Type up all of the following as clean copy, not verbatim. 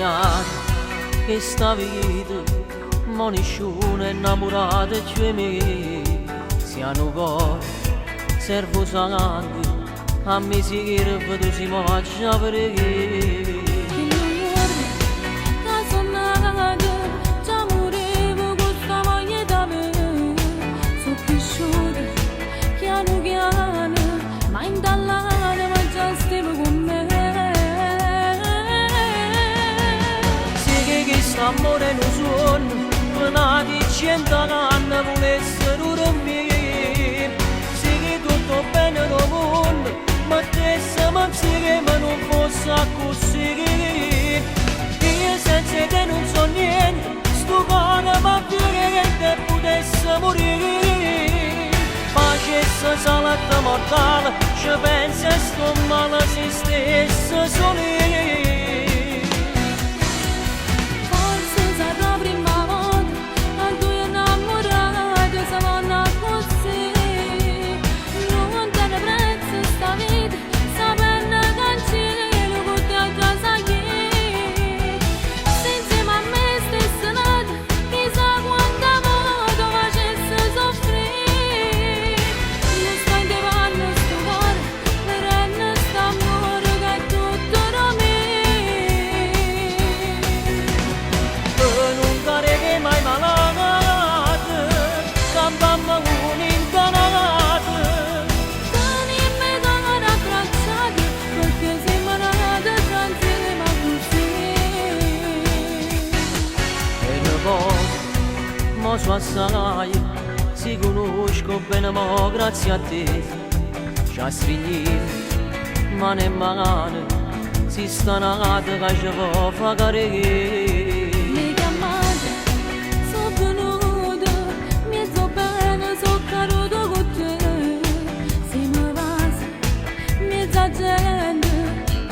cagnato chesta vita, mo nisciuno è 'nnammurato cchiù 'e me. Si a nu core serve 'o sangue, a me serve tu si mo aggia verè. Chillu juorno ca so' nato, già murevo cu 'sta voglia 'e t'avè. So' crisciuto chianu chiano, ma 'int'a ll'anema già stive cu me. Si chist'ammore è nu suonno, pe n'ati cient'anne vulesse durmì. Si tutto 'o bbene d' 'o munno mettessemo 'nzieme nun fosse accussì. Io senza 'e te nun so' niente, stu core m'avviene e putesse murì. Facesse salto mortale, ce penso e sto male si stesse sul io. Forse sarrà 'a primma vota ca duje 'nnammurate se vonno accussì. Nun tene prezzo 'sta vita, sapenno ca 'ncielo cu te aggia saglì. Si 'nzieme a me stesse n'ato, chissà quanta vote 'o facesse suffrì. Nun sta 'int'e panne 'stu core, verenno st'ammore ca è tutto d' 'o mio. Pe nun cadè mai malato, campammo uno 'int'a n'ato. Tenimm' 'e core abbracciate, pecché simmo nate già 'nzieme accussì. E nu poco, mo so assaje, si conosco bene mo grazie a te. Ci astrigniamo, mano e mano, si sta n'ato che ci può fa cadere. M'hê chiammato, so' venuto, 'mmiezz' 'o bene so' caduto cu te. Si me vase, 'mmiezz' 'a gente,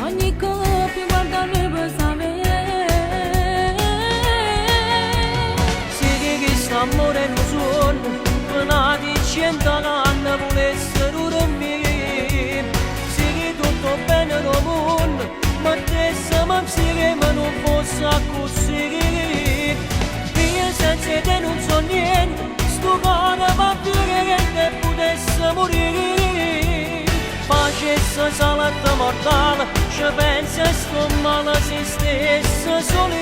ogni coppia guarda a me pe sapè. Si chist'ammore è nu suonno, pe n'ati cient'anne vulesse durmì. Si tutto 'o bbene d' 'o munno mettessemo 'nzieme nun fosse accussì. Io senza 'e te nun so' niente, stu core m'avviene e putesse murì. Facesse salto mortale, ce penso e sto male si stesse sul io.